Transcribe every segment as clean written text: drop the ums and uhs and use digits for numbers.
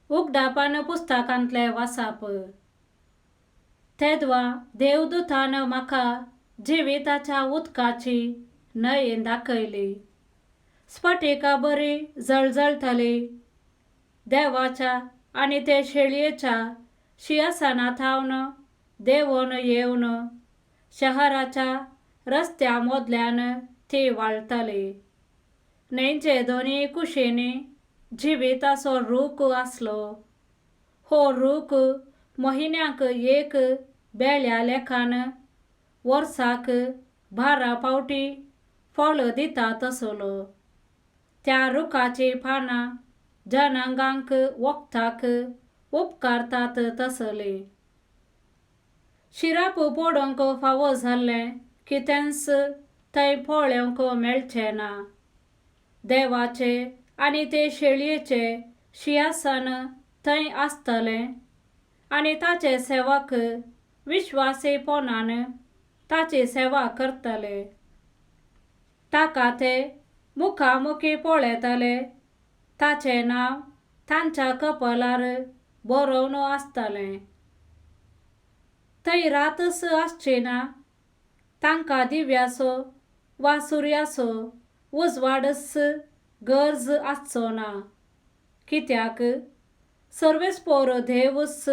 उगडापान पुस्तकांतलें वासाप. तेदवा देवदूतान म्हाका जिविताच्या उदकाची न्हंय दाखयली, स्फटिका बरी जळजळटली. देवाच्या आनी ते शेळयेच्या शिंयासना थावन देंवन येवन शहराच्या रस्त्या मदल्यान ती व्हाळटाली. न्हंयचे दोनूय कुशींनी जिविताचो रूख आसलो. हो रूख म्हयन्याक एक बेळ्या लेखान वर्साक 12 फावटी फळ दिता तसलो. त्या रुखाचीं पानां जनांगांक वखदाक उपकारतात तसलीं. शिराप पडूंक फावो जाल्लें कितेंच थंय पळोवंक मेळचें ना. देवाचे आनी ते शेळयेचे शिंयासन थंय आसतलें आनी ताचे सेवक विश्वासीपणान ताची सेवा करतले. ताका ते मुखामुखी पळयतले. ताचें नांव तांच्या कपलार बरोवन आसतलें. थंय रातच आसची ना. तांकां दिव्याचो वा सुर्याचो उजवाडच गरज आसचो ना, कित्याक सर्वेस्पोर देवूच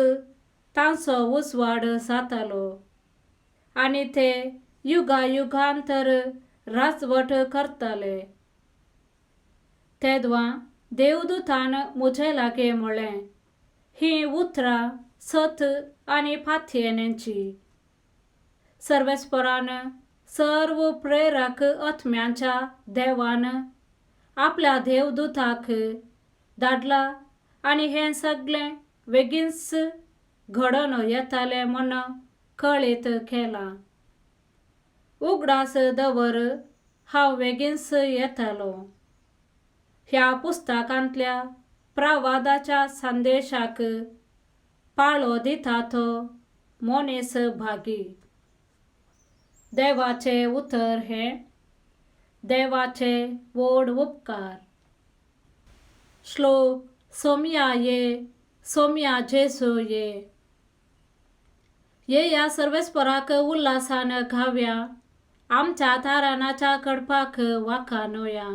तांचो उजवाड जातालो आनी ते युगायुगांतर राजवट करतले. तेदवा देवदूतान म्हजे लागीं म्हळें, हीं उतरां सत आनी पातयेनेची. सर्वेस्परान सर्व प्रेरक आत्म्यांच्या देवान आपल्या देवदूताक धाडला आनी हें सगळें बेगीनच घडोवन येतलें म्हूण कळीत केलां. उगडास दवर, हांव बेगीनच येतलो. ह्या पुस्तकांतल्या प्रवादाच्या संदेशाक पाळो दिता तो मनीस भागी. देवाचें उतर हें देवाचे व्हड उपकार. श्लोक सोम्या ये, सोम्या जेजू ये. येया सर्वेस्पराक उल्हासान गावया, आमच्या तारणाच्या कडपाक वाखाणुया.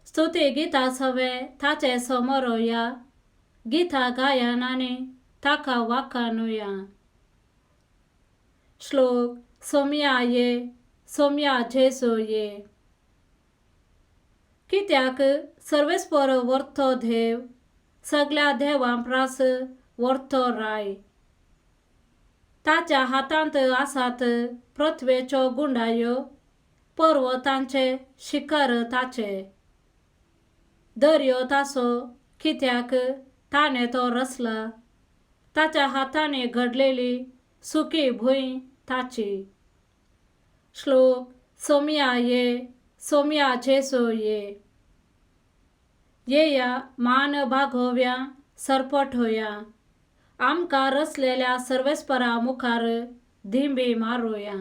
स्तुती गितां सवे ताचे समोर या, गितां गायनांनी ताका वाखाणुया. श्लोक सोम्या ये, सोम्या जेजू ये. कित्याक सर्वेस्पर व्हरतो देव, सगळ्या देवां प्रास व्हरतो राय. ताच्या हातांत आसात पृथ्वेच्यो गुंडायो, पर्वतांचे शिखर ताचे. दर्यो ताचो, कित्याक ताणें तो रचला. ताच्या हातांनी घडलेली सुकी भूंय ताची. श्लोक सोम्या ये, सोम्या जेजू ये. येया मान बागोवया, सरपटोया, आमकां रचलेल्या सर्वेस्परा मुखार दिंबी मारुया.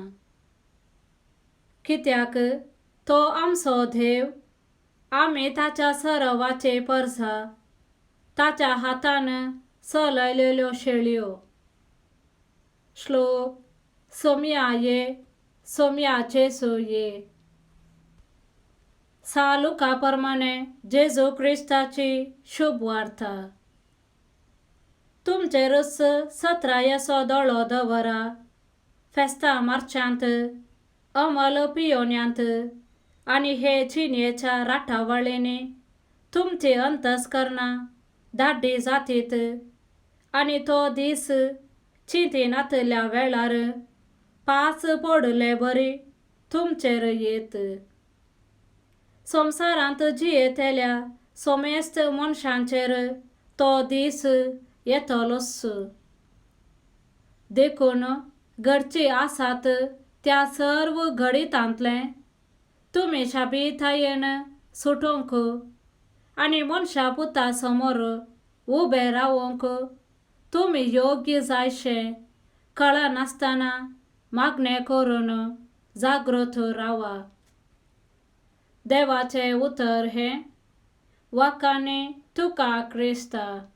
कित्याक तो आमचो देव, आमी ताच्या सरवाचे परसा, ताच्या हातान चलयलेल्यो शेळयो. श्लोक सोम्या ये, सोम्या जेजू ये. सालुका प्रमाणे जेजू क्रिस्ताची शुभ वार्ता. तुमचेरच सत्रायेचो दोळो दवरा. फेस्तां मार्चांत, अमल पियोन्यांत आनी हे जिणेच्या राटावळींनी तुमची अंतस्करणां दाड्डी जातीत आनी तो दीस चिंतिनातल्या वेळार पांच पडले बरी तुमचेर येत. संवसारांत जियेतल्या समेस्त मनशांचेर तो दीस येतलोच. देखून घडची आसात त्या सर्व घडितांतलें तुमी शाबीतायेन सुटूंक आनी मनशा पुता समोर उबे रावंक तुमी योग्य जायशें कळनासतना मागणें करून जागृत रावा. देवाचें उतर हें वाकांनी तुका क्रिस्ता.